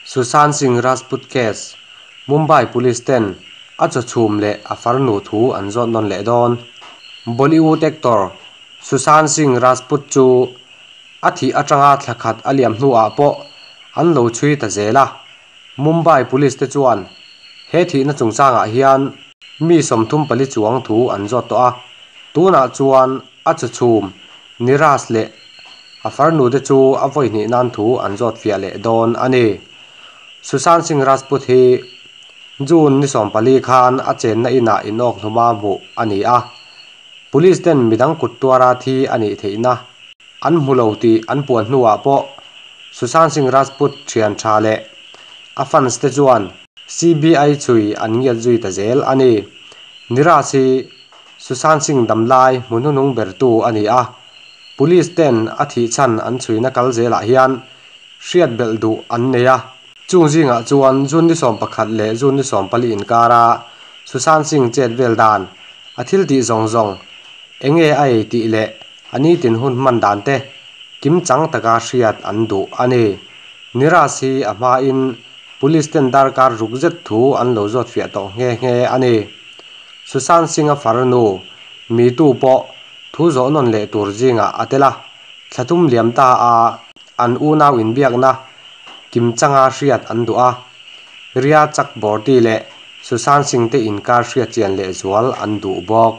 Sushant Singh Rajput case, Mumbai Police ten a chawchhum leh a farnu thu an zawt nawn leh dawn. Bollywood actor Sushant Singh Rajput chu a thih atanga thla khat a liam hnuah pawh an lo chhui ta zel a. Mumbai Police te chuan he thihna chungchangah hian mi 34 chuang thu an zawt tawh a, tunah chuan a chawchhum Niraj leh a farnu te chu a vawi hnih nan thu an zawt fiah leh dawn a ni. Sushant Singh Rajput hi June ni 14 khan a chenna inah inawk hluma hmuh a ni a, Police ten midang kut tuara thi a nih theihna an hmu lo tih an puan hnuah pawh Sushant Singh Rajput thian tha leh a fans te chuan CBI chhui an ngiat zui ta zel a ni. Niraj hi Sushant Singh damlai hmuhnunung bertu a ni a, Police ten a thih chhan an chhuina kal zelah hian hriat belh duh an nei a. Chung zingah chuan June ni 11 leh June ni 14 inkara Sushant Singh chet vel dan, a thil tih zawng zawng, enge a ei tih leh a nitin hun hman dan te kim chang taka hriat an duh a ni. Niraj hi a hmain Police ten darkar ruk zet thu an lo zawt fiah tawh nghe nghe a ni. Sushant Singh a farnu Mitu pawh thu zawh nawn leh tur zingah a tel a, thla thum liam ta a an unau inbiakna kim changa hriat an duh a. Rhea Chakraborty leh Sushant Singh te inkar hriat chian leh zual an duh bawk.